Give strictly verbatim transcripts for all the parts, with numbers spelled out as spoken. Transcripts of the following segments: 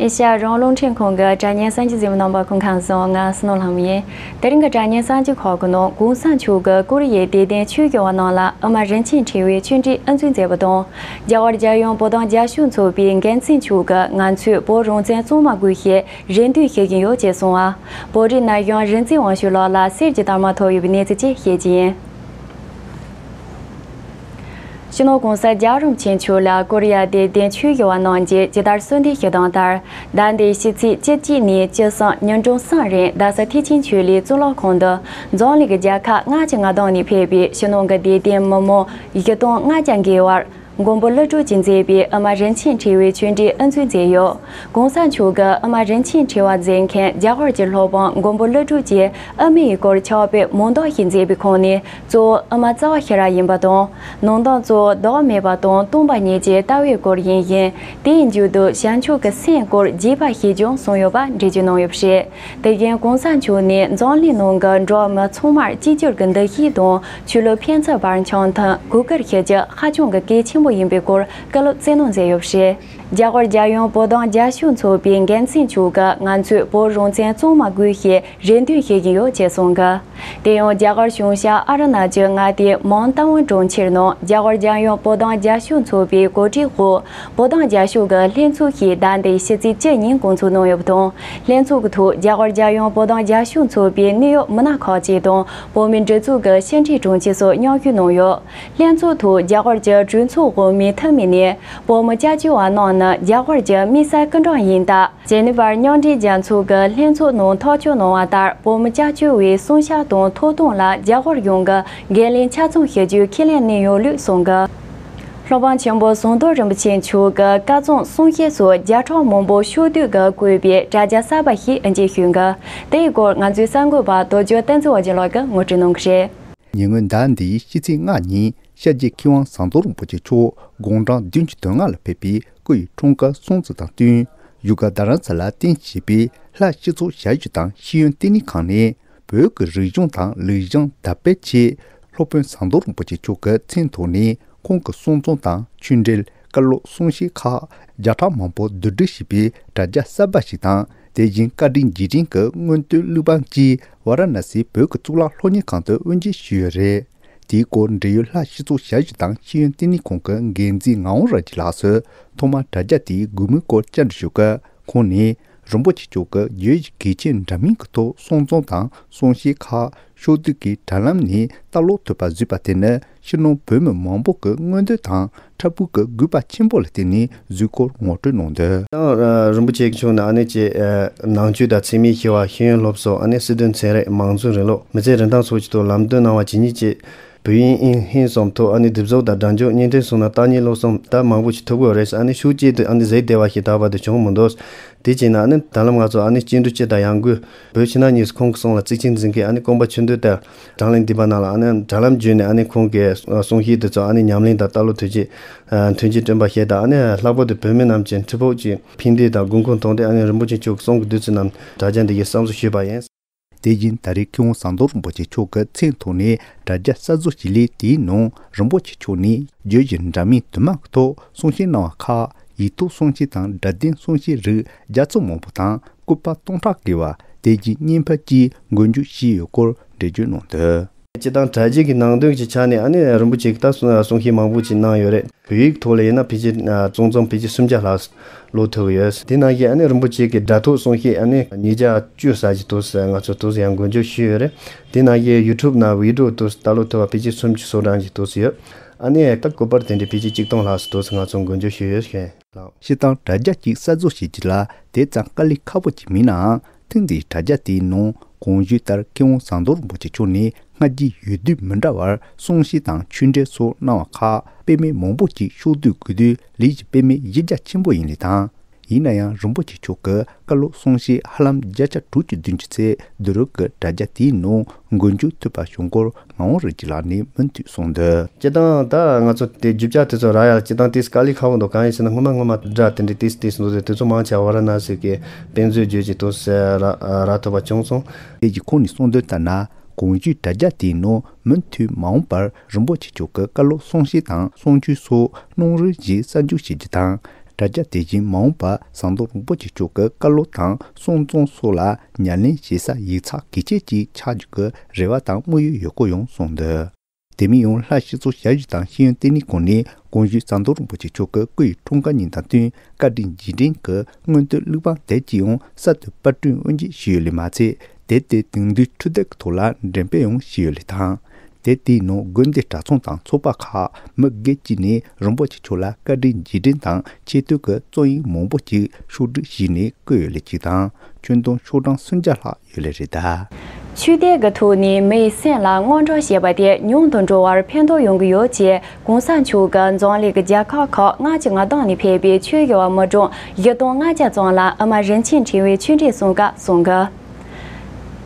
ཨེ་ཤ་ཡ་རང་དབང་རླུང་འཕྲིན་ཁང་གི་དྲ་བརྙན་གསར་འགྱུར་གཟིགས་མོ་རྣམ་པ་སྐུ་ཁམས་བཟང་། ང་བསོད་ནམས་ལྷ་མོ་ཡིན། དེ་རིང་གི་དྲ་བརྙན་གསར་འགྱུར་ཁག་གི་ནང་གོང་ས་མཆོག་གིས་ཀོ་རི་ཡའི་དད་ལྡན་ཆོས་ཞུ་བ་རྣམས་ལ་ཨ་མ་རིན་ཆེན་ཕྲེང་བའི་ཆོས་འབྲེལ་དབུ་འཛུགས་མཛད་པ་དང་། རྒྱ་གར་རྒྱལ་ཡོངས་བོད་དོན་རྒྱབ་སྐྱོར་ཚོགས་པའི་འགན་འཛིན་མཆོག་གིས་ང་ཚོས་བོད་རང་བཙན་གཙང་མ་དགོས་ཞེས་རེ་འདུན་ཞུ་བཞིན་ཡོད་ཅེས་གསུངས་པ། བོད་རིགས་ན་གཞོན་རིག་འཛིན་དབང་ཕྱུག་ལགས་ལ་གསེར་གྱི་རྟགས་མ་ཐོབ་ཡོད་པའི་གནས་ཚུལ་བཅས་ཤེས་ཀྱི་ཡིན། སྤྱི་ནོར་༸གོང་ས་༸རྒྱལ་བ་རིན་པོ་ཆེ་མཆོག་ལ་ཀོ་རི་ཡ་དད་ལྡན་ཆོས་ཞུ་བ་རྣམས་ཀྱིས་ཇི་ལྟར་གསོལ་འདེབས་ཞུས་དོན་ལྟར། ཟླ་འདིའི་ཕྱི་ཚེས་བཅུ་གཅིག་ནས་བཅུ་གསུམ་ཉིན་གྲངས་གསུམ་རིང་རྡ་ས་ཐེག་ཆེན་ཆོས་གླིང་གཙུག་ལག་ཁང་དུ་འཛམ་གླིང་གི་རྒྱལ་ཁབ་ལྔ་བཅུ་ང་བདུན་ནས་ཕེབས་པའི་ཕྱི་ནང་གི་དད་ལྡན་མི་མང་བཞི་སྟོང་ལྔ་བརྒྱ་འགའི་བར་མགོན་པོ་ཀླུ་སྒྲུབ་ཀྱིས་མཛད་པའི་ཨ་མ་རིན་ཆེན་ཕྲེང་བའི་ཆོས་འབྲེལ་དབུ་འཛུགས་མཛད་ཡོད། ༸གོང་ས་མཆོག་གིས་ཨ་མ་རིན་ཆེན་ཕྲེང་བ་མཛད་མཁན་རྒྱ་གར་གྱི་སློབ་དཔོན་མགོན་པོ་ཀླུ་སྒྲུབ་ཀྱི་ཨ་མའི་སྐོར་ཕྱག་དཔེ་མང་དག་ཞིག་མཛད་པའི་ཁོངས་ནས། གཙོ་བོ་ཨ་མ་རྩ་བ་ཤེས་རབ་ཡིན་པ་དང་། ནང་དོན་གཙོ་བོ་བདག་མེད་པ་དང་སྟོང་པ་ཉིད་ཀྱི་ལྟ་བའི་སྐོར་ཡིན་ཞིང་། དེའི་མཇུག་ཏུ་བྱང་ཆུབ་ཀྱི་སེམས་སྐོར་རྒྱས་པ་ཞིག་ཀྱང་གསུངས་ཡོད་པ་འགྲེལ་བརྗོད་གནང་ཡོད་པ་རེད། དེ་བཞིན་གོང་ས་མཆོག་ནས་འཛམ་གླིང་ནང་གི་འགྲོ་བ་མི་ཚང་མར་གཅིག་གྱུར་གྱི་འདུ་ཤེས་དང་ཆོས་ལུགས་ཕན་ཚུན་བར་འཆམ་མཐུན་གུས་བཀུར་ཞུ་རྒྱུ་ཧ་ཅང་གི་གལ་ཆེན་པོ་ཡིན་པའི་སྐོར་བཀའ་སློབ་སྩལ་གནང་མཛད་ཡོད་པ་རེད། རྒྱ་གར་རྒྱལ་ཡོངས་བོད་དོན་རྒྱབ་སྐྱོར་ཚོགས་པའི་འགན་འཛིན་མཆོག་གིས་ང་ཚོས་བོད་རང་བཙན་གཙང་མ་དགོས་ཞེས་རེ་འདུན་ཞུ་བཞིན་ཡོད་ཅེས་གསུངས་གི། དེ་ཡང་རྒྱ་གར་གཞུང་ཞབས་ཨ་རུ་ན་ཅལ་མངའ་སྡེའི་མོན་རྟ་དབང་གྲོང་ཁྱེར་ནང་རྒྱ་གར་རྒྱལ་ཡོངས་བོད་དོན་རྒྱབ་སྐྱོར་ཚོགས་པའི་གོ་སྒྲིག་འོག་བོད་དོན་རྒྱབ་སྐྱོར་གྱི་ལྷན་ཚོགས་ཤིག་ཟླ་འདིའི་ཕྱི་ཚེས་བཅུ་ཉིན་སྐོང་ཚོགས་གནང་ཡོད་པ་དང་། ལྷན་ཚོགས་ཀྱི་ཐོག་རྒྱ་གར་རྒྱལ་ཡོངས་བོད་དོན་རྒྱབ་སྐྱོར་ཚོགས་པའི་གནད་ཡོད་མི་སྣ་ཁག་ཅིག་དང་བོད་མིའི་སྒྲིག་འཛུགས་ཀྱི་ཕྱི་འབྲེལ་དྲུང་ཆེ་སོགས་མཉམ་ཞུགས་གནང་ཡོད། ལྷན་ཚོགས་ཐོག་རྒྱ་གར་གྱི་གྲོས་ཚོགས་འོག་མའི་འཐུས་མི་ནས་བོད་མི་སྐྱབས་བཅོལ་བ་རྣམས་ནི་རྒྱ་གར་གྱི་དམིགས་བསལ་སྐུ་མགྲོན་ཡིན་སྟབས། ཇེ་ནི་ཝར་མཉམ་འབྲེལ་རྒྱལ་ཚོགས་ཀྱི་ལྷན་ཚོགས་ནང་ཐག་གཅོད་གནང་བ་ལྟར་བོད་མི་སྐྱབས་བཅོལ་བའི་བསྲུང་བྱ་དང་ཐོབ་ཐང་ལ་རྒྱ་གར་གཞུང་གིས་འགན་ལེན་ཆ་ཚང་ཞུ་རྒྱུའི་ཁས་ལེན་གནང་ཡོད་ལུགས་གསུངས་གི། སློབ་དཔོན་ཆེན་པོ་ཟམ་གདོང་རིན་པོ་ཆེ་མཆོག་གི་བཀའ་གཙང་གསུང་བཤད་སོགས་བརྒྱ་ཕྲག་མང་པོ་ཕྱོགས་བསྡུས་ཀྱིས་བཀོད་པའི་དྲ་རྒྱ་གསར་པ་ཞིག་ཨ་འཇིག་ཞུས་གི། དེའི་སྐོར་ང་ཚོའི་གསར་འགོད་པ་རྡོ་རྗེ་བསྟན་འཛིན་དབང་ཕྱུག་ལགས་ཀྱིས་ངོ་སྤྲོད་གནང་གི་རེད། ཉེ་སྔོན་ཟླ་འདིའི་ཕྱི་ཚེས་ལྔ་ཉིན་ཤར་རྒྱལ་མཁས་དབང་ཟམ་གདོང་རིན་པོ་ཆེ་མཆོག་དགུང་གྲངས་བདུན་ཅུ་དོན་ལྔ་ལ་ཕེབས་པའི་སྐུ་ཡི་འཁྲུངས་སྐར་སྲུང་བརྩི་དང་བསྟུན། བཞུགས་སྒར་རྡ་རམ་ས་ལར་རྟེན་གཞི་བྱས་པའི་ལྷ་སྤྱི་ཚོགས་ཞབས་ཞུ་དང་ཤེས་ཡོན་བསྟི་གནས་ཁང་ནས། བོད་ཀྱི་རིག་གཞུང་དང་ལུས་ཞང་དར་སྤེལ་ཆེད། སློབ་དཔོན་ཟམ་གདོང་རིན་པོ་ཆེ་མཆོག་གི་མཚན་ཐོག་ནས་ཁོང་གི་གསུང་རྩོམ་དང་ཆོས་འབྲེལ་བཀའ་སློབ་གསུང་བཤད་ཁག་བརྒྱ་ཕྲག་མང་པོ་བསྡུ་སྒྲིག་བྱས་པའི་དྲ་རྒྱ་གསར་པ་ཞིག་དང་། དེ་བཞིན་བཀའ་དྲིན་རྗེས་དྲན་གྱི་མངོན་བསྟོད་གླེགས་བམ་གཅིག་ཝཱ་ར་ཎ་སིའི་བོད་ཀྱི་གཙུག་ལག་སློབ་གཉེར་ཁང་དུ་དབུ་འབྱེད་ཞུས་ཡོད་རེད། དེའི་སྐོར་འབྲེལ་ཡོད་ལྷ་སྤྱི་ཚོགས་ཞབས་ཞུ་དང་ཤེས་ཡོན་བསྟི་གནས་ཁང་གི་འགན་འཛིན་ངག་དབང་རིན་པོ་ཆེ་ལགས་སུ་ཐོག་མར་དྲ་རྒྱ་དེའི་དགོས་དམིགས་སྐོར་བཅར་འདྲི་ཞུ་སྐབས། ཁོང་ནས་རིན་པོ་ཆེ་མཆོག་གིས་བརྗོད་གཞི་གལ་ཆེན་འདྲ་མིན་གྱི་ཐོག་གསུང་རྩོམ་དང་གསུང་བཤད་ཁག་ཕྱོགས་བསྡུས་ཀྱི་དྲ་ལམ་ནས་ལྟ་ཀློག་ཐུབ་པ་བཟོས་པ་དེ་ནི་ཕྱི་ནང་བོད་མི་མང་པོ་གི་མངོན་འདོད་དང་འཕྲལ་ཕུགས་ཀྱི་དགོས་པ་ཆེན་པོ་ལ་བརྟེན་ནས་བཟོས་སྐོར་ངོ་སྤྲོད་གནང་དོན། ད་རིན་པོ་ཆེ་མཆོག་ནས་ཨ་ནེ་ཅེ་ནང་ཆོས་དང་འཚེ་མེད་ཞི་བ་ཤེས་ཡོན་སློབ་གསོ། ཨ་ནེ་སྲིད་དོན་ཚན་རིག་མང་གཙོའི་རིང་ལུགས་མི་ཚེ་རིན་ཐང་སོགས་ཀྱི་ཐོག་ལམ་སྟོན་གནང་བ་ཇི་སྙེད་ཅིག་བོད་དབྱིན་ཨིན་ཧིན་གསུམ་ཐོག་ཨ་ནེ་དུས་ཚོད་དང་སྒྲ་འཇུག་བརྙན་འཕྲིན་སོགས་ནང་གཏམ་ཉིད་ཀློག་གསུམ་ད་མང་པོ་ཞིག་ཐུབ་ཀྱི་ཡོད་རེད། ཨ་ནེ་ཤུགས་བསྐྱེད་དུ་ཨ་ནེ་གཟིགས་བདེ་བ་ཞིག་ད་བར་དུ་བྱུང་མི་འདུག་དེ་བྱས་ན་ཨ་ནེ་ད་ལམ་ང་ཚོ་ཨ་ནེ་སྐྱེ་འགྲོ་སྤྱི་དང་ཡང་སྒོས་བོད་ཕྱི་ནང་གཉིས་སུ་ཁོང་གི་གསུང་ལ་གཙིགས་ཆེན་འཛིན་མཁན་ཨ་ནེ་ཀོང་པ་ཆོས་འདུས་དང་དྲང་གླིང་སྡིངས་པ་ནང་ལ་ཨ་ནེ་དྲ་ལམ་བརྒྱུད་ནས་ཨ་ནེ་ཁོང་གི་གསུང་བཤད་དེ་ཚོ་ཨ་ནེ་ཉམས་ལེན་དང་ལྟ་ཀློག་ཐུགས་རྗེ་མཐུན་རྐྱེན་བསྐྲུན་པ་ཞིག་དང་། ཨ་ནེ་ལྷག་པར་དུ་བོད་མི་རྣམས་ཀྱི་འཕྲུལ་ཕུགས་ཀྱི་ཕན་བདེ་དང་དགོས་མཁོ་མཐོང་སྟེ་ཨ་ནེ་རིན་པོ་ཆེ་མཆོག་གི་གསུང་གི་བདུད་རྩི་རྣམས་དྲ་རྒྱ་འདི་གའི་གསར་བཟོ་ཞུས་པ་ཡིན། དེ་བཞིན་ད་རེས་མཁས་དབང་ཟམ་གདོང་རིན་པོ་ཆེ་མཆོག་གི་མཚན་ཐོག་ནས་དྲ་རྒྱ་གསར་བཟོ་ཞིག་ལས། དེའི་ནང་རིན་པོ་ཆེ་མཆོག་ནས་བརྗོད་གཞི་འདྲ་མིན་དུ་མ་གི་ཐོག་གསུང་བཤད་གནང་བ་ཁག་ཡིག་ཐོག་གསུང་བཤད་དང་སྒྲ་ལྡན་གསུང་བཤད་རིགས་བརྒྱ་ཚོ་མང་པོ་དང་སྐུད་པ་སྟོང་ཕྲག་བརྒལ་བ། དེ་བཞིན་བརྙན་ཕབ་བཅས་མགོ་འཇོག་བྱས་ཡོད་སྐོར་འགྲེལ་བརྗོད་གནང་དོན། སྤྱི་བཏང་དྲ་རྒྱའི་གི་ནང་དོན་གྱི་ཆ་ནས་ཨ་ནེ་རིན་པོ་ཆེ་གི་ད་གསུང་བཤད་མང་པོ་ཅིག་གནང་ཡོད་རེད། བོད་ཡིག་ཐོག་ལ་ཡིན་ན་ཕལ་ཆེར་གཙང་གཙང་ཕལ་ཆེར་སུམ་བརྒྱ་ལྷག་ཀློག་ཐུབ་ཡོད། དེ་ནང་བཞིན་ཨ་ནེ་རིན་པོ་ཆེ་གི་སྒྲ་ཐོག་གསུང་བཤད་ཨ་ནེ་ཉིས་བརྒྱ་བཅུ་ཙམ་ཅིག་འདུག་ཟེར་ང་ཚོ་འདུག་ཟེར་ཡང་མགོ་འཇོག་ཞུས་ཡོད་རེད། དེ་ནང་བཞིན་ཡུ་ཊུབ་ནང་བི་ཌི་ཡོ་འདུག་ཟེར་ལྟ་ཀློག་ཐུབ་པ་ཕལ་ཆེར་སུམ་ཅུ་སོ་གྲངས་ཅིག་འདུག་ཟེར་ཡོད། ཨ་ནེ་ད་སྐུ་པར་དེ་འདྲའི་ཕལ་ཆེར་གཅིག་སྟོང་ལྷག་ཙམ་འདུག་ཟེར་ང་ཚོ་མགོ་འཇོག་ཞུས་ཡོད་ཞུ་ཡིན། སྤྱིར་བཏང་དྲ་རྒྱ་གཅིག་གསར་བཟོ་བྱེད་རྒྱུ་ལ་དེ་ཙམ་དཀའ་ལས་ཁག་པོ་ཅིག་མིན་ནའང་། ཐེངས་འདིའི་དྲ་རྒྱ་དེའི་ནང་གོང་ཞུས་ལྟར་མཁས་དབང་ཟམ་གདོང་རིན་པོ་ཆེ་མཆོག་ནས་སྔ་རྗེས་ཡོད་དུས་མི་འདྲ་བར་གསུང་བཤད་དང་ཆོས་འབྲེལ་སོགས་གནང་བ་ཁག་དཔེ་མེད་མང་པོ་ཅིག་ཕྱོགས་བསྡུས་དགོས་དུས་ལས་གཞི་དཔེ་མེད་གཞི་རྒྱ་ཆེན་པོ་ཡིན་ལུགས་དང་། ཡིན་ན་ཡང་རིན་པོ་ཆེ་མཆོག་གི་བཀའ་སློབ་གསུང་བཤད་ཧ་ལམ་བརྒྱ་ཆ་དྲུག་ཅུ་བདུན་ཅུ་ཚད་བསྡུ་རུབ་ཀྱིས་དྲ་རྒྱ་དེའི་ནང་མགོ་འཇུག་ཐུབ་པ་བྱུང་སྐོར་ངག་དབང་རིན་པོ་ཆེ་ལགས་ནས་མུ་མཐུད་གསུངས་འདུག་སྤྱིར་བཏང་ད་ང་ཚོ་དེ་རྒྱུ་ཆ་དེ་ཚོ་རག་ཡ་ལ་སྤྱིར་བཏང་ཏིས་དཀའ་ལས་ཁག་པོ་འདུག་གང་ཡིན་ཟེར་ན་སྔོན་མ་སྔོན་མ་སྒྲ་དེ་འདྲའི་ཏིས་ཏིས་འདུག་ཟེར། དེ་ཚོ་མང་ཆེ་བ་ཝཱ་ར་ཎ་སི་གི་དཔེ་མཛོད་བརྗོད་ཀྱི་འདུག་ཟེར་རག་རག་ཐུབ་པ་བྱུང་སོང་། དེ་གི་ཁོང་ནས་གསུངས་དོན་ལྟར་ན་གོང་ཞུས་དྲ་རྒྱ་དེའི་ནང་མུ་མཐུད་མ་འོངས་པར་རིན་པོ་ཆེ་མཆོག་གི་བཀའ་སློབ་གསུང་བཤད་དང་གསུང་ཆོས་སོགས་སྣང་རུལ་ཞིག་གསར་འཇུག་བྱེད་རྒྱུ་དང་། དྲ་རྒྱ་དེ་བཞིན་མ་འོངས་པར་ཟམ་གདོང་རིན་པོ་ཆེ་མཆོག་གི་བཀའ་སློབ་དང་གསུང་རྩོམ་སོགས་ལ་ཉམས་ལེན་བྱེད་ས་ཡིག་ཚགས་གལ་ཆེ་ཅིག་ཆགས་རྒྱུ་གི་རེ་བ་དང་དམིགས་ཡུལ་ཡོད་སྐོར་ཡང་གསུངས་འདུག་དེ་མིན་ཡང་ལྷ་སྤྱི་ཚོགས་ཞབས་ཞུ་དང་ཤེས་ཡོན་ལྟེ་གནས་ཁང་ནས་དགོངས་ཞུས་ཟམ་གདོང་རིན་པོ་ཆེ་མཆོག་གི་སྐུ་ཡི་འཁྲུངས་སྐར་ཉིན་དང་བསྟུན་བཀའ་དྲིན་རྗེས་དྲན་གྱི་སྔོན་དུ་བླུགས་བམ་དེབ་ཅིག་ཡང་གསར་དུ་པར་སྐྲུན་དབུ་འབྱེད་ཞུས་ཡོད་ལེ་མ་ཚད། དེབ་དེ་དེང་དུས་འཕྲུལ་དེབ་ཀྱི་ཐོག་ལ་འགྲེམས་སྤེལ་ཡང་ཞུས་ཡོད་ལེ་དང་། དེབ་དེའི་ནང་དགོན་སྡེ་གྲྭ་ཚང་དང་ཚོགས་པ་ཁག་མི་སྒེར་གཅིག་ནས་རིན་པོ་ཆེ་མཆོག་ལ་བཀའ་དྲིན་རྗེས་དྲན་དང་ཆེ་བསྟོད་ཀྱི་རྩོམ་ཡིག་མང་པོ་ཅིག་ཕྱོགས་བསྒྲིགས་བྱས་ནས་བཀོད་ཡོད་ལེ་གཅིག་དང་། ཁྱོན་བསྡོམས་ཤོག་གྲངས་སུམ་བརྒྱ་ལྷག་ཡོད་ལེ་རེད་ད། ཆོས་དད་ཀྱི་ཐོག་ནས་མིའི་སེམས་ལ་དངངས་སྐྲག་བྱེད་པ་དེ་ཉུང་དུ་འགྲོ་བར་ཕན་ཐོགས་ཡོང་གི་ཡོད་ཅེས་གོང་ས་མཆོག་གིས་འཛམ་གླིང་གི་རྒྱལ་ཁབ་ཁག་ལྔ་བཅུ་ང་བདུན་ནས་ཕེབས་པའི་ཆོས་ཞུ་བ་མི་གྲངས་བཞི་སྟོང་ལྔ་བརྒྱ་ཙམ་ལ་ཨ་མ་རིན་ཆེན་ཕྲེང་བའི་ཆོས་འབྲེལ་གསུང་སྐབས་གསུངས་གི།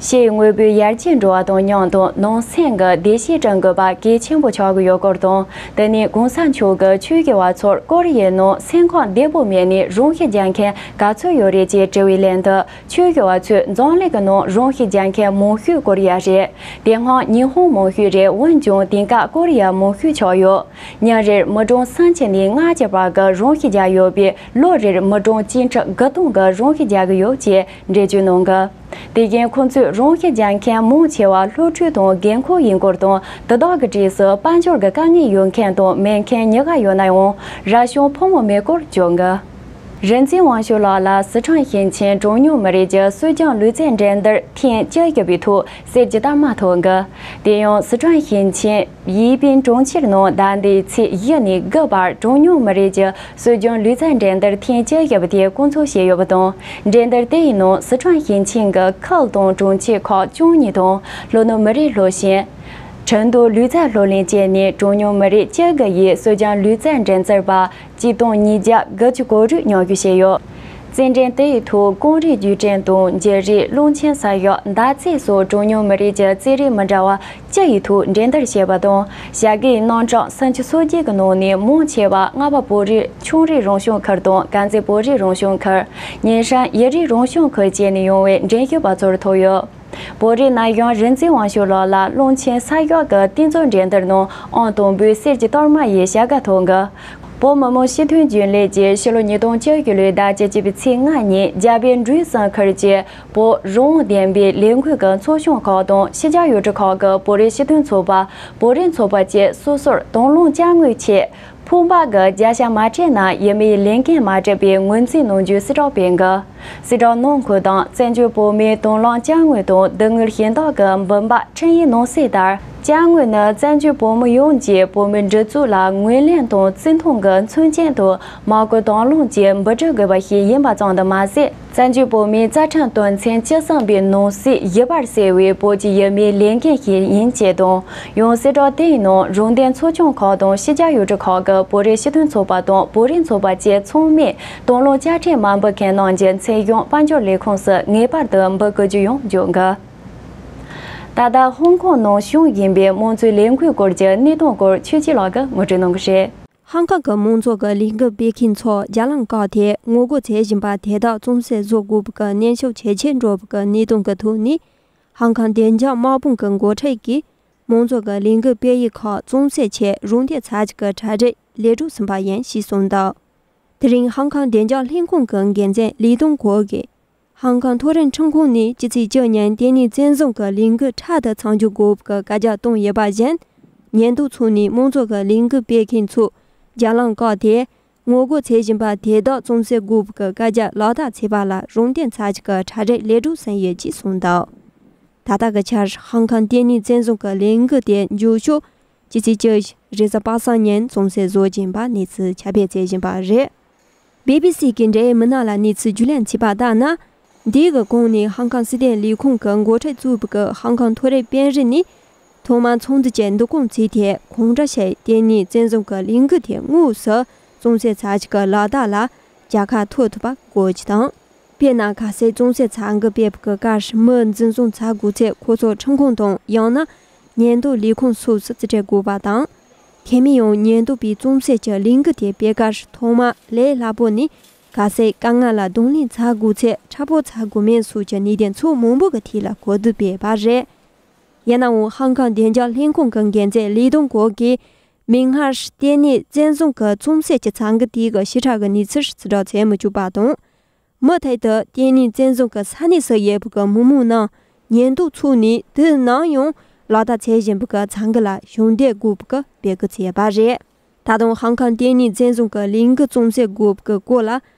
ཕྱིའི་དངོས་པོའི་ཡར་རྒྱས་འགྲོ་བ་དང་མཉམ་དུ་ནང་སེམས་ཀྱི་བདེ་སྐྱིད་བསྐྲུན་དགོས་པ་གལ་ཆེན་པོ་ཆགས་ཀྱི་ཡོད་སྐོར་དང་། དེ་ནི་གོང་ས་མཆོག་གིས་ཆོས་ཞུ་བ་ཚོར་ཀོ་རི་ཡའི་ནང་སེམས་ཁམས་བདེ་པོ་མེད་ནས་རང་ཤི་རྒྱག་མཁན་ག་ཚོད་ཡོད་རེད་ཅེས་དྲི་བའི་ལན་དུ། ཆོས་ཞུ་བ་ཚོས་འཛམ་གླིང་གི་ནང་རང་ཤི་རྒྱག་མཁན་མང་ཤོས་ཀོ་རི་ཡ་རེད། དེ་སྔོན་ཉི་ཧོང་མང་ཤོས་རེད། འོན་ཀྱང་དེང་སྐབས་ཀོ་རི་ཡ་མང་ཤོས་ཆགས་ཡོད། ཉིན་རེར་མི་གྲངས་སུམ་ཅུ་ནས་ལྔ་བཅུ་བར་གྱི་རང་ཤི་རྒྱག་ཡོད་པས། ལོ་རེར་མི་གྲངས་བཅུ་ཕྲག་དགུ་སྟོང་གིས་རང་ཤི་རྒྱག་གི་ཡོད་ཅེས་འགྲེལ་བརྗོད་གནང་གི། དེ་བཞིན་ཁོ་ཚོས་རང་ཤི་རྒྱག་མཁན་མང་ཆེ་བ་སློབ་ཕྲུག་དང་རྒན་འཁོགས་ཡིན་སྐོར་དང་། དེ་དག་གི་གྲས་སུ་དཔལ་འབྱོར་གྱི་དཀའ་ངལ་ཡོད་མཁན་དང་མེད་མཁན་གཉིས་ཀ་ཡོད་ན་ཡང་རབ་བྱུང་ཕོ་མོ་མེད་སྐོར་བརྗོད་གི། རིག་འཛིན་དབང་ཕྱུག་ལགས་ལ་སི་ཁྲོན་ཞིང་ཆེན་གྲངས་ཉུང་མི་རིགས་ཀྱི་སྲོལ་རྒྱུན་ལུས་རྩལ་འགྲན་བསྡུར་ཐེངས་བཅུ་བཞི་པའི་ཐོག་གསེར་གྱི་རྟགས་མ་ཐོབ་གི། དེ་ཡང་སི་ཁྲོན་ཞིང་ཆེན་ཡིས་པིན་གྲོང་ཁྱེར་ནང་ཟླ་འདིའི་ཚེས་བཞི་ནས་དགུ་བར་གྲངས་ཉུང་མི་རིགས་ཀྱི་སྲོལ་རྒྱུན་ལུས་རྩལ་འགྲན་བསྡུར་ཐེངས་བཅུ་བཞི་པ་དེ་བསྐོང་ཚོགས་བྱས་ཡོད་པ་དང་། འགྲན་བསྡུར་དེ་ཡི་ནང་སི་ཁྲོན་ཞིང་ཆེན་གྱི་ཁུལ་དང་གྲོང་ཁྱེར་ཁག་བཅུ་གཉིས་དང་། ལྷོ་ནུབ་མི་རིགས་སློབ་ཆེན། ཁྲིན་ཏུའུ་ལུས་རྩལ་སློབ་གླིང་བཅས་ནས་གྲངས་ཉུང་མི་རིགས་བཅུ་དགུ་ཡིས་སྲོལ་རྒྱུན་ལུས་རྩལ་འགྲན་རྩོད་པ་གཅིག་སྟོང་ཉིས་བརྒྱ་དགུ་བཅུ་གོ་དྲུག་མཉམ་ཞུགས་བྱས་ཡོད། རྩེད་འགྲན་དེ་ཡི་ཐོག་ཀོང་རི་རྒྱུད་འགྲན་དང་། འགྱིག་རིགས། རླུང་ཆེན་ས་གཡོག་མདའ་རྩེད་སོགས་གྲངས་ཉུང་མི་རིགས་ཀྱི་རྩེད་རིགས་མི་འདྲ་བ་བཅུ་ཡི་ཐོག་འགྲན་བསྡུར་བྱས་པ་དང་། བྱ་དགའི་རྣམ་གྲངས་སུམ་ཅུ་སོ་བརྒྱད་ཀྱི་ནང་ནས་མང་ཆེ་བ་རྔ་པ་བོད་རིགས་ཆུང་རིགས་རང་སྐྱོང་ཁུལ་དང་། དཀར་མཛེས་བོད་རིགས་རང་སྐྱོང་ཁུལ། ཉན་ཧྲན་ཡུལ་རིགས་རང་སྐྱོང་ཁུལ་བཅས་ནས་ཡོང་བའི་འགྲན་ཞུགས་པ་ཚོར་ཐོབ་ཡོད། བོད་རིགས་ན་གཞོན་རིག་འཛིན་དབང་ཕྱུག་ལགས་ལ་རླུང་ཆེན་ས་གཡོག་གི་རྟེན་མཛོད་འགྲན་བསྡུར་ནང་ཨང་དང་པོའི་གསེར་གྱི་རྟགས་མ་ཡི་བྱ་དགའ་ཐོབ་གི། བོད་མི་མང་སྤྱི་འཐུས་རྒྱུན་ལས་ཀྱིས་ཕྱི་ལོ་ཉིས་སྟོང་བཅུ་བཞི་ལོའི་ཟླ་བཅུ་གཅིག་པའི་ཚེས་ལྔ་ཉིན་རྒྱ་བལ་འབྲུག་གསུམ་ཁུལ་གྱི་བོད་རང་དབང་བདེན་པའི་ལས་འགུལ་གྱི་ཚོགས་ཆུང་ཁག་དང་ཕྱི་རྒྱལ་ཡུལ་གྲུ་ཁག་གི་བོད་རིགས་སྤྱི་མཐུན་ཚོགས་པ། བོད་རིགས་ཚོགས་པ་བཅས་སོ་སོར་དང་བླངས་དཔྱ་དངུལ་ཆེད། ཕོན་པ་གི་བརྒྱ་ཆ་མ་སྤྲད་ན་ཡུལ་མིའི་ལས་འགན་མ་སྒྲུབ་པའི་ངོས་འཛིན་གནང་རྒྱུའི་གསལ་བསྒྲགས་སྤེལ་གི། གསལ་བསྒྲགས་ནང་ཁུལ་དང་བཙན་བྱོལ་བོད་མིའི་དང་བླངས་དཔྱ་དངུལ་དང་སྡུག་བསྔལ་ཞི་བདེ་གི་འབུམ་པ་ཁྲིམས་ཡིག་ནང་གསལ་ལྟར། དཔྱ་དངུལ་ནི་བཙན་བྱོལ་བོད་མི་ཡོངས་ཀྱི་བོད་མིའི་སྒྲིག་འཛུགས་ལ་ངོས་ལེན་དང་བརྩི་མཐོང་གི་མཚོན་རྐྱེན་དུ་མ་བསྐུལ་དང་བླངས་ཀྱིས་འབུལ་སྤྲོད་དགོས་པ་ཞིག་ཡིན་པ་ཙམ་དུ་མ་ཟད། བཙན་བྱོལ་བོད་མིའི་རྩ་ཁྲིམས་དོན་ཚན་བཅུ་གསུམ་པའི་ནང་གསེས་བཞི་པར་གསལ་བའི་བོད་ཀྱི་ཡུལ་མིའི་ལས་འགན་ཞིག་ཡིན་ཅེས་དང་། ཡང་གསལ་བསྒྲགས་དེའི་ནང་རང་བདེན་ཚོགས་ཆུང་ཁག་དང་ཕྱི་རྒྱལ་ཡུལ་གྲུ་ཁག་གི་བོད་རིགས་སྤྱི་མཐུན་ཚོགས་པ་དང་བོད་རིགས་ཚོགས་པ་བཅས་ཚང་མས་དང་བླངས་དཔྱ་ཁྲལ་མ་འབུལ་མཁན་རྣམས་ཀྱི་མཚན་གཞུང་དཔལ་འབྱོར་ལས་ཁུངས་སུ་ངེས་པར་དུ་འབུལ་དགོས་རྒྱུ་ཡང་བརྗོད་འདུག་ད་ལྟ་ཧོང་ཀོང་ནང་བྱུང་བཞིན་པའི་དམངས་གཙོའི་ལས་འགུལ་སྐོར་གྱི་གནས་སྟངས་སྐོར་ཆོས་སྐྱིད་ལགས་ཀྱིས་ངོ་སྤྲོད་གནང་གི་རེད། ཧང་ཀང་གི་མང་ཚོགས་ཀྱི་ལས་འགུལ་སྤེལ་མཁན་ཚོ་རྒྱ་ལམ་བཀག་སྟེ་ངོ་རྒོལ་བྱེད་བཞིན་པ་དེ་དག་རྩོམ་གསལ་བཟོ་དགོས་པ་གི་ནན་ཤུགས་ཇེ་ཆེར་འགྲོ་བ་གི་གནས་སྟངས་ཀྱི་ཐོག་ནས། ཧང་ཀང་བདེ་འཇགས་དམག་དཔུང་གི་འགོ་ཁྲིད་ཀྱིས་མང་ཚོགས་ཀྱི་ལས་འགུལ་སྤེལ་ཡུལ་ཁག་རྩོམ་གསལ་ཆེད་རོགས་འདེགས་བྱ་རྒྱུ་གི་གྲ་སྒྲིག་ལས་གྲུབ་ཟིན་པ་ཡིན་ཞེས་གསུངས་འདུག་དེ་རིང་ཧང་ཀང་བདེ་འཇགས་ལྷན་ཁང་གི་འགན་འཛིན་ལི་ཏུང་གོ་གིས། ཧང་ཀང་མཐོ་རིམ་ཁྲིམས་ཁང་ནས་སྤྱི་ཚེས་བཅུ་ཉིན་ལྟེ་གནས་བཙན་བཟུང་གི་ལས་འགུལ་འཕྲལ་དུ་མཚམས་འཇོག་དགོས་པའི་བཀའ་རྒྱ་བཏང་ཡོད་པ་བཞིན། ཉིན་ཐོ་ཚོགས་ནས་མང་ཚོགས་ཀྱི་ལས་འགུལ་སྤེལ་མཁན་ཚོས་རྒྱ་ལམ་བཀག་སྟེ། ངོ་རྒོལ་བྱེད་བཞིན་པ་དེ་དག་རྩོམ་གསལ་དགོས་པའི་བཀའ་རྒྱ་ལག་བསྟར་བྱེད་པ་ལ་རོགས་འདེགས་བྱ་རྒྱུ་གི་གྲ་སྒྲིག་ལས་གྲུབ་ཟིན་ཡོད་ཅེས་གསུངས་འདུག་ད་ལྟ་གི་ཆར་ཧང་ཀང་ལྟེ་གནས་བཙན་བཟུང་གི་ལས་འགུལ་དེ་མཇུག་ཤོག་སྤྱི་ཚེས་བཅུ་བཞི་རེས་གཟའ་པ་སངས་ཉིན་རྩོམ་གསལ་བཟོ་བཞིན་པ་གནས་ཚུལ་ཁྱབ་སྤེལ་བྱེད་བཞིན་པ་རེད། བི་བི་སི་གི་འབྲེལ་ཡོད་མི་སྣ་ལ་གནས་ཚུལ་བརྒྱུད་ལམ་བྱས་པ་ལྟར་ན། འདི་གི་གོང་ནས་ཧང་ཀང་སྲིད་དོན་ལས་ཁུངས་ཀྱི་འགོ་ཁྲིད་གཙོས་པའི་ཧང་ཀང་མཐོ་རིམ་དཔོན་རིགས་ནས། ཐོག་མར་ཚོགས་འདུ་བཅས་འདུ་ཁང་བརྩིས་ཏེ་གང་འདྲ་བྱས་ལྟེ་གནས་བཙན་བཟུང་གི་ལས་འགུལ་དེ་དངོས་སུ་རྩོམ་གསལ་ཚར་གཅིག་གི་ལག་བསྟར་ལ་རྒྱལ་ཁ་ཐོབ་ཐུབ་པ་དགོས་རྒྱུ་དང་། དཔེར་ན་གལ་སྲིད་རྩོམ་གསལ་ཚར་འགུལ་སྤེལ་བའི་སྐབས་མི་འཛིན་བཟུང་ཚར་དགོས་ཚེ་ཁོ་ཚོ་ཁྲིམས་ཁང་དང་ཡང་ན་ཉེན་རྟོག་ལས་ཁུངས་སོགས་སུ་རྩིས་སྤྲོད་དགོས་པ་དང་། དེ་མིན་ཡང་ཉེན་རྟོག་པས་རྩོམ་གསལ་གྱི་ལས་འགུལ་དེ་སྤེལ་སྐབས་ཐོག་མར་ལས་སླ་པོ་ནས་གལ་སྲིད་དཀའ་ངལ་ལ་གདོང་ལེན་ཚར་དགོས་ཚེ་འཕྲལ་ཕུགས་ཚར་དགོས་མིན་སོགས་ཀྱི་ནུས་ལྡན་ཚོགས་མང་པོ་གི་ཐད་ལ་གོ་བསྡུར་སྤེལ་བ་རེད། ཡིན་ནའང་ཧང་ཀང་བདེ་འཇགས་ལྷན་ཁང་གི་འགན་འཛིན་ལི་ཏུང་གོ་གིས་ མིག་སྔར་ལྟེ་གནས་བཙན་བཟུང་གི་རྩོམ་གསལ་གྱི་ཚང་གི་དེའི་གི་ཞིབ་ཕྲ་གི་གནས་ཚུལ་ཕྱིར་བསྒྲགས་བྱེད་མི་བཅུག་པ་དང་། མུ་མཐུད་དུ་ལྟེ་གནས་བཙན་བཟུང་གི་ས་གནས་སུ་ཡོད་པའི་གི་མི་མང་རྣམས་ཉེན་རྟོག་ཚོགས་ནས་དུས་ནམ་ཡང་ལག་བསྟར་བྱེད་བཞིན་པའི་གི་ཚང་གི་ལ་ཞུ་འདེབས་དགོས་པའི་གི་འབོད་སྐུལ་བྱས་པ་རེད། ད་དུང་ཧང་ཀང་ལྟེ་གནས་བཙན་བཟུང་གི་ལས་འགུལ་རྩོམ་གསལ་དགོས་པའི་གི་སྐོར་ལ་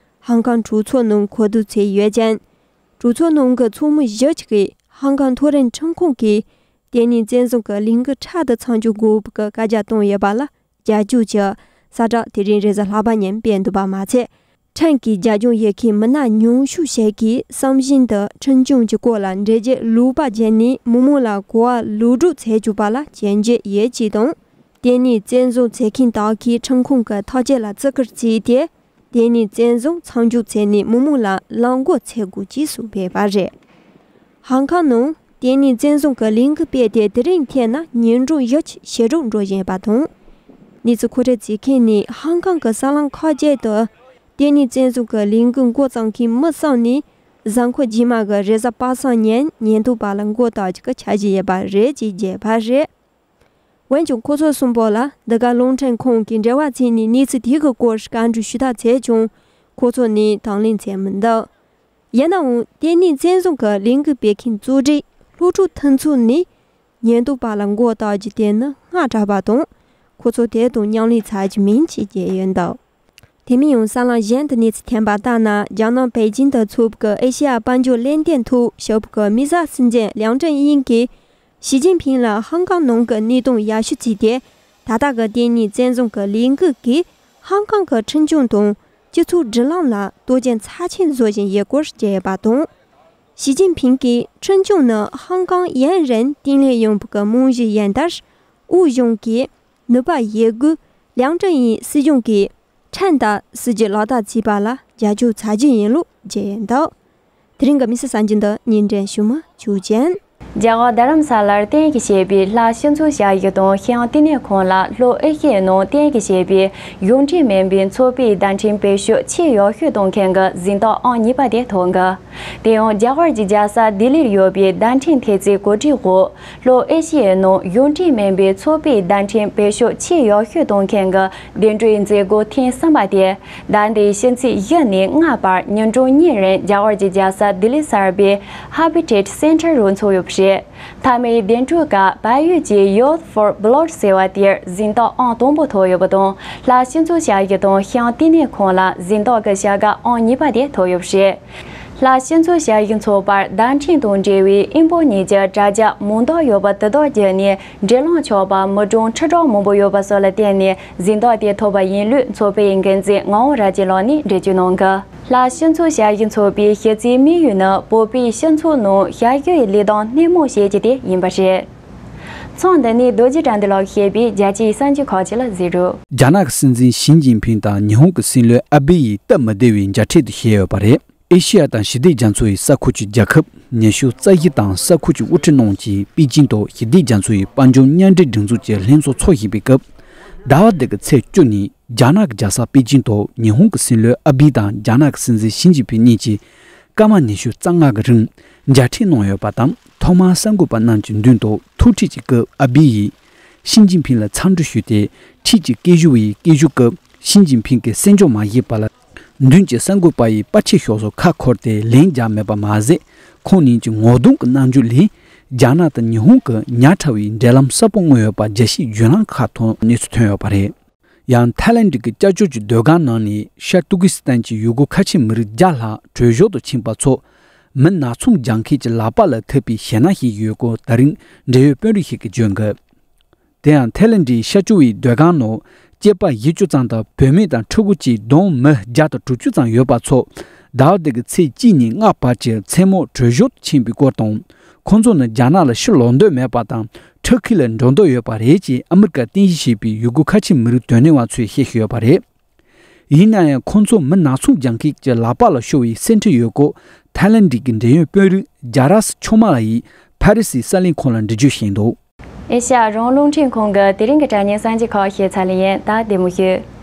ཧང་ཀང་གྲོས་ཚོགས་ནང་གོ་བསྡུར་བྱས་ཡོད་ཅིང་། གྲོས་ཚོགས་ནང་གི་ཚོགས་མི་བཞི་གཅིག་གིས་ཧང་ཀང་མཐོ་རིམ་ཁྲིམས་ཁང་གིས་ལྟེ་གནས་བཙན་བཟུང་གི་ལས་འགུལ་འཕྲལ་དུ་མཚམས་འཇོག་དགོས་པའི་བཀའ་རྒྱ་བཏང་ཡོད་པ་ལ་རྒྱབ་སྐྱོར་གྱི་གསལ་བསྒྲགས་དེ་རིང་རེས་གཟའ་ལྷག་པ་ཉིན་སྤེལ་འདུག་པ་མ་ཚད། ཁྲིམས་ཀྱི་རྒྱབ་ལྗོངས་ཡོད་མཁན་མི་སྣ་ཉུང་ཤོས་ཤིག་གིས་བསམ་བཞིན་དུ་ཁྲིམས་སྐྱོང་གི་སྐོར་ལ་འགྲེལ་བརྗོད་ལོག་པ་བྱས་ནས་མི་མང་ལ་གོ་བ་ལོག་སྒྲུབ་བྱས་བཅུག་པ་ལ་སྐྱོན་བརྗོད་ཡོད་ཅེས་དང་། ལྟེ་གནས་བཙན་བཟུང་བྱེད་མཁན་དག་གིས་ཁྲིམས་ཁང་གི་ཐག་གཅོད་ལ་བརྩི་བཀུར་བྱས་ཏེ། ལྟེ་གནས་བཙན་བཟུང་མཚམས་འཇོག་བྱས་ནས་མི་མང་ལ་གླེང་སྐོར་བྱེད་དགོས་ཅེས་སུ་འབོད་པ་རེད། ཧང་ཀང་ནང་ལྟེ་གནས་བཙན་བཟུང་གི་ལས་འགུལ་སྤེལ་ཏེ་དེ་རིང་ཐད་ན་ཉིན་གྲངས་བཞི་ཞེ་དྲུག་འགྲོ་བཞིན་པ་དང་། གནས་ཚུལ་མཁོ་སྤྲོད་བྱེད་མཁན་ནས་ཧང་ཀང་གི་གསར་ལམ་ཁག་ཅིག་ཏུ་ལྟེ་གནས་བཙན་བཟུང་གི་ལས་འགུལ་འགོ་བརྩམས་མཁན་མི་གསུམ་ནས་གཟའ་འཁོར་རྗེས་མ་གི་རེས་གཟའ་པ་སངས་ཉིན་ཉེན་རྟོག་པ་ལ་མགོ་བཏགས་རྒྱུ་གི་འཆར་གཞི་ཡོད་པ་རེད་ཅེས་བརྗོད་པ་རེད། འོན་ཀྱང་ཁོ་ཚོ་གསུམ་པོ་ལ་འདི་ག་རླུང་འཕྲིན་ཁང་གིས་འབྲེལ་བ་བྱས་ནས་གནས་ཚུལ་དེ་གི་སྐོར་བཀའ་འདྲི་ཞུ་ཐབས་བྱས་ཀྱང་ཁོ་ཚོ་ནས་དང་ལེན་བྱས་མི་འདུག་ཡིན་ནའང་ལྟེ་གནས་བཙན་བཟུང་གི་ལས་འགུལ་སྤེལ་མཁན་གཙོ་གྲས་སློབ་ཕྲུག་མཐུན་ཚོགས་ནས་ཉེན་རྟོག་པ་ལ་མགོ་བཏགས་རྒྱུ་དེ་ནི་སྔ་དྲགས་པ་དང་ཁོ་ཚོ་དེ་དང་མཉམ་ལས་བྱ་རྒྱུ་མིན་ཞེས་བརྗོད་ཡོད་འདུག་དེ་མིན་ཡང་གསར་ལམ་གཞན་དུ་གནས་ཚུལ་ཐོན་པ་ལྟར་ན། རྒྱ་ནག་པེ་ཅིང་དུ་འཚོགས་པའི་ཨེ་ཤེ་ཡ་དཔལ་འབྱོར་གླེང་སྟེགས་ཐོག་ཞུགས་པའི་མི་སེར་སྲིད་འཛིན་ལིའུ་ཀྲེང་དབྱིང་གིས་ཞི་ཅིན་ཕིང་ལ་ཧང་ཀང་ནང་གི་གནས་སྟངས་ཡར་ཞུ་བྱས་ཏེ། ད་ལྟ་གི་ལྟེ་གནས་བཙན་བཟུང་གི་ལས་འགུལ་གྱིས་ཧང་ཀང་གི་ཁྲིམས་སྐྱོང་དང་སྤྱི་ཚོགས་སྒྲིག་ལམ་ལ་དོགས་ཅན་ཚབས་ཆེན་བཟོ་བཞིན་ཡོད་སྐོར་བརྗོད་ཡོད་པ་དང་། ཞི་ཅིན་ཕིང་གིས་ཁྲིམས་སྐྱོང་ནི་ཧང་ཀང་ཡུན་རིང་བརྟན་ལྷིང་ཡོང་བའི་རྨང་གཞི་ཡིན་སྟབས། དབུས་གཞུང་གིས་ནུས་པ་ཡོད་དགུས་ལིའུ་ཀྲེང་དབྱིང་སྲིད་གཞུང་གིས་ཁྲིམས་ལྟར་སྲིད་ཇུས་ལག་བསྟར་བྱས་པ་ལ་རྒྱབ་སྐྱོར་བྱ་རྒྱུ་ཡིན་ལུགས་བརྗོད་ཡོད་འདུག་དེ་རིང་གི་མི་སེར་གསར་འགྱུར་འདི་སྙན་སྒྲོན་ཞུ་མི་ཆོས་ཅན། རྒྱ་གར་རྡ་རམ་ས་ལར་བསྟན་རྒྱས་བྱས་པའི་ལྷ་སྤྱི་ཚོགས་ཞབས་ཞུ་དང་ཤེས་ཡོན་བསྟི་གནས་ཁང་ལ་ལྷོ་ཨེ་ཤི་ཡའི་ནང་བསྟན་རྒྱས་བྱས་པའི་གཞུང་འབྲེལ་མིན་པའི་ཚོགས་པའི་བརྡ་འཕྲིན་བེད་སྤྱོད་ཆེས་ཡག་ཤོས་གཏོང་མཁན་གྱི་གཟེངས་རྟགས་ཨང་གཉིས་པ་དེ་ཐོབ་འགོ། དེ་ཡང་རྒྱ་གར་གྱི་རྒྱལ་ས་ལྡི་ལིར་ཡོད་པའི་བརྡ་འཕྲིན་ཐེབས་རྩའི་གོ་སྒྲིག་འོག་ལྷོ་ཨེ་ཤི་ཡའི་ནང་གཞུང་འབྲེལ་མིན་པའི་ཚོགས་པའི་བརྡ་འཕྲིན་བེད་སྤྱོད་ཆེས་ཡག་ཤོས་གཏོང་མཁན་གྱི་གདན་འདྲེན་མཛད་སྒོ་ཐེངས་གསུམ་པ་དེ། ཟླ་འདིའི་ཕྱི་ཚེས་བཞི་ནས་ལྔ་བར་ཉིན་གྲངས་གཉིས་རིང་རྒྱ་གར་གྱི་རྒྱལ་ས་ལྡི་ལི་གསར་པའི་Habitat Center རུ་འཚོགས་ཡོད་པ་རེད། མཐའ་མའི་གདན་འདྲེན་སྐབས་བལ་ཡུལ་གྱི་Youth for Blood ཟེར་བ་དེར་གཟེངས་རྟགས་ཨང་དང་པོ་ཐོབ་ཡོད་པ་དང་། ལྷ་སྤྱི་ཚོགས་ཞབས་ཞུ་དང་ཤེས་ཡོན་བསྟི་གནས་ཁང་ལ་གཟེངས་རྟགས་ཀྱི་བྱ་དགའ་ཨང་གཉིས་པ་དེ་ཐོབ་ཡོད་པ་རེད། ལྷ་སྤྱི་ཚོགས་ཞབས་ཞུ་ཚོགས་པར་བརྡ་འཕྲིན་དང་འབྲེལ་བའི་ཨིན་བོ་གཉིས་ཀྱི་དྲ་རྒྱ་མང་དག་ཡོད་པ་དེ་དག་བརྒྱུད་ནས་འབྲེལ་ལམ་ཆོག་པ་མི་གྲངས་ཁྲི་ཕྲག་མང་པོ་ཡོད་པ་སོགས་ལ་བརྟེན་ནས་གཟེངས་རྟགས་དེ་ཐོབ་པ་ཡིན་ལུགས་ཚོགས་པའི་འགན་འཛིན་ངག་དབང་རབ་རྒྱས་ལགས་ནས་འགྲེལ་བརྗོད་གནང་གི། ལྷ་སྤྱི་ཚོགས་ཞབས་ཞུ་ཚོགས་པའི་གཞི་རྩའི་དམིགས་ཡུལ་ནི་བོད་པའི་སྤྱི་ཚོགས་ནང་ཞབས་ཞུའི་ལས་དོན་སྣེ་མོ་བྱེད་རྒྱུ་དེ་ཡིན་པ་རེད། མཚམས་འདི་ནས་རྡོ་རྗེ་དགྲ་འདུལ་ལགས་ཞུས་པའི་རྒྱལ་སྤྱིའི་གསར་འགྱུར་ཁག་ཅིག་ལ་གཟིགས་རོགས། རྒྱ་ནག་གི་སྲིད་འཛིན་ཞི་ཅིན་ཕིང་དང་ཉི་ཧོང་གི་སྲིད་བློན་ཨ་བྷེ་ཡི་སྟབས་མི་བདེ་བའི་མཇལ་འཕྲད་དུ་བཞེས་ཡོད་པ་རེད། ཨེ་ཤེ་ཡ་དང་ཞི་བདེ་རྒྱ་མཚོ་ཡི་ས་ཁུལ་གྱི་རྒྱལ་ཁབ་ཉི་ཤུ་རྩ་བཞི་དང་ས་ཁུལ་གྱི་དབུ་ཁྲིད་རྣམས་ཀྱིས་པེ་ཅིང་དུ་ཞི་བདེ་རྒྱ་མཚོ་ཡི་དཔལ་འབྱོར་མཉམ་འབྲེལ་སྒྲིག་འཛུགས་ཀྱི་ལྷན་ཚོགས་འཚོགས་བཞིན་པའི་སྐབས། ཟླ་བ་འདི་གི་ཚེས་བཅུ་ཉིན་རྒྱ་ནག་གི་རྒྱལ་ས་པེ་ཅིང་དུ་ཉི་ཧོང་གི་སྲིད་བློན་ཨ་བྷེ་དང་རྒྱ་ནག་གི་སྲིད་འཛིན་ཞི་ཅིན་ཕིང་གཉིས་ཀྱིས་སྐར་མ་ཉི་ཤུ་རྩ་ལྔ་གི་རིང་མཇལ་འཕྲད་གནང་ཡོད་པ་དང་། ཐོག་མར་གསར་འགོད་པ་རྣམས་ཀྱི་མདུན་དུ་ཐུག་འཕྲད་ཀྱི་སྐབས་ཨ་བྷེ་ཡིས་ཞི་ཅིན་ཕིང་ལ་འཚམས་འདྲི་ཞུས་ཏེ། འཕྲལ་གྱི་སྐད་ཞུ་བའི་སྐད་ཞུ་སྐབས་ཞི་ཅིན་ཕིང་གིས་གསན་འཇོག་མ་བྱས་པ་ལ། མདུན་གྱི་གསར་འགོད་པ་ཡི་པར་ཆས་ཤོག་སོགས་ཁ་འཁོར་ཏེ་ལན་རྒྱག་མེད་པ་མ་ཟད། ཁོང་ཉིད་ཀྱི་ངོ་གདོང་གི་རྣམ་འགྱུར་ལས། རྒྱ་ནག་དང་ཉི་ཧོང་གི་ཉག་ཕྲ་བའི་འབྲེལ་ལམ་གསལ་པོ་མངོན་ཡོད་པ་རྒྱལ་སྤྱིའི་བརྒྱུད་ལམ་ཁག་ཐོག་གནས་ཚུལ་ཐོན་ཡོད་པ་རེད། ཡང་ཐའི་ལེན་ཌི་གི་སྐྱབས་བཅོལ་གྱི་སྡོད་སྒར་ནང་ནས་ཤར་ཏུར་ཀི་སི་ཐན་གྱི་ཡུལ་སྐོར་ཁ་ཆེ་མི་རིགས་བརྒྱ་ལྷག་བྲོས་བྱོལ་དུ་ཕྱིན་པ་ཚོ། མི་ནག་ཚོང་རྒྱག་མཁན་གྱི་ལག་པ་ལ་ཐུག་པའི་ཞེད་སྣང་ཞིག་ཡོད་སྐོར་ད་རིང་འབྲེལ་ཡོད་དཔོན་རིགས་ཤིག་གིས་བརྗོད་འདུག་དེ་ཡང་ཐའི་ལེན་ཌིའི་ཤར་ཕྱོགས་པའི་སྡོད་སྒར་ནང་སྐྱེས་པ་བཞི་བཅུ་ཙམ་དང་བུད་མེད་དང་ཕྲུ་གུ་བཅས་བསྡོམས་མི་བརྒྱ་དང་དྲུག་ཅུ་ཙམ་ཡོད་པ་ཚོ། ཟླ་བ་འདི་གི་ཚེས་གཅིག་ནས་ལྔ་བར་གྱི་མཚན་མོར་བྲོས་བྱོལ་དུ་ཕྱིན་པའི་སྐོར་དང་། ཁོང་ཚོ་ནི་རྒྱ་ནག་ལ་ཕྱིར་ལོག་འདོད་མེད་པ་དང་ཊར་ཁི་ལ་འགྲོ་འདོད་ཡོད་པ་རེད་ཅེས་ཨ་མི་རི་ཀར་རྟེན་གཞི་བྱས་པའི་ཡུལ་སྐོར་ཁ་ཆེ་མི་རིགས་དོན་གཉེར་བ་ཚོས་བཤད་བཞིན་ཡོད་པ་རེད། ཡིན་ན་ཡང་ཁོང་ཚོ་མི་ནག་ཚོང་རྒྱག་མཁན་གྱི་ལག་པ་ལ་ཤོར་བའི་སེམས་ཁྲལ་ཡོད་སྐོར་ཐའི་ལེན་ཌི་གི་འབྲེལ་ཡོད་དཔོན་རིགས་ཇཱ་རཱས་ཆོ་མ་ལ་ཡིས་ཕ་རི་སིའི་གསར་ལམ་ཁག་ལ་འགྲེལ་བརྗོད་བྱས་འདུག་ཨེ་ཤ་ཡ་རང་དབང་རླུང་འཕྲིན་ཁང་གི་དེ་རིང་གི་དྲ་བརྙན་གསར་འགྱུར་ཁག་ཞིག་ཚར་ལ་ཡིན། ད་བདེ་མོ་བྱོས།